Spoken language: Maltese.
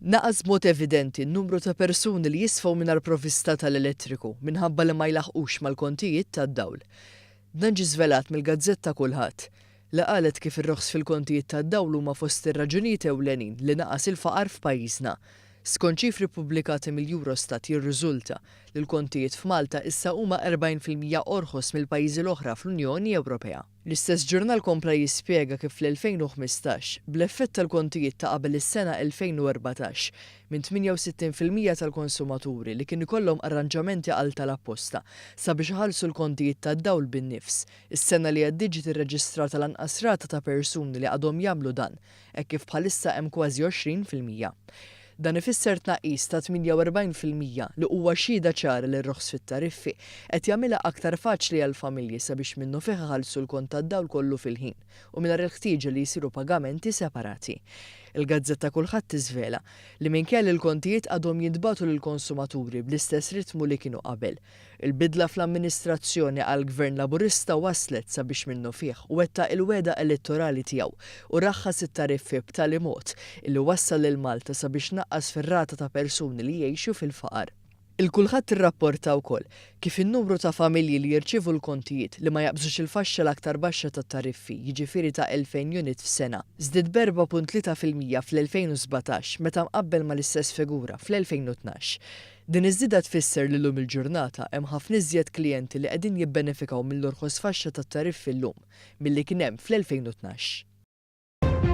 Naqas b'mod evidenti n-numru ta' persuni li jisfaw mingħajr provvista tal-elettriku minħabba li ma jlaħqux mal-kontijiet tad-dawl. Dan ġie żvelat mill-gazzetta Kullħadd, li qalet kif ir-roħs fil-kontijiet tad-dawl huma fost ir-raġunijiet ewlenin li naqas il-faqar f'pajjiżna. Skont ċifri ppubblikati mill-Eurostat jirriżulta li l-kontijiet f'Malta issa huma 40% orħos mill-pajjiżi l-oħra fl-Unjoni Ewropea. L-istess ġurnal kompla jispjega kif fl-2015, bl-effett tal-kontijiet ta' qabel is-sena 2014, minn 68% tal-konsumaturi li kien ikollhom arranġamenti għal tal-apposta sabiex iħallsu l-kontijiet tad-dawl bin-nifs, is-sena li għaddiet ġiet irreġistrata l-anqas rata ta' persuni li għadhom jagħmlu dan, hekk kif bħalissa hemm kważi 20%. Dan ifisser tnaqqis ta' 48% li huwa xhieda ċara li r-roħs fit-tariffi qed jagħmilha aktar faċli għall-familji sabiex minnufih iħallsu l-kont tad-dawl kollu fil-ħin u mingħajr il-ħtieġa li jsiru pagamenti separati. Il-gazzetta Kullħadd tiżvela li minkejja li l-kontijiet għadhom jintbagħtu lill-konsumaturi bl-istess ritmu li kienu qabel, Il-bidla fl-amministrazzjoni għall-Gvern Laburista wasslet sabiex minnufih wettaq il-wegħda elettorali tiegħu u raħħas it-tariffi b'tali mod illi wassal lil Malta sabiex naqqas fir-rata ta' persuni li jgħixu fil-faqar. Il-Kullħadd irrapporta wkoll kif in-numru ta' familji li jirċievu l-kontijiet li ma jaqbżux il-faxxa l-aktar baxxa tat-tariffi, jiġifieri ta' 2,000 unit f'sena, żdied b'4.3% fl-2017 meta mqabbel mal-istess figura fl-2012. Din iż-żieda tfisser li llum il-ġurnata hemm ħafna iżjed klijenti li qegħdin jibbenefikaw mill-orħos faxxa tat-tariffi llum milli kien hemm fl-2012.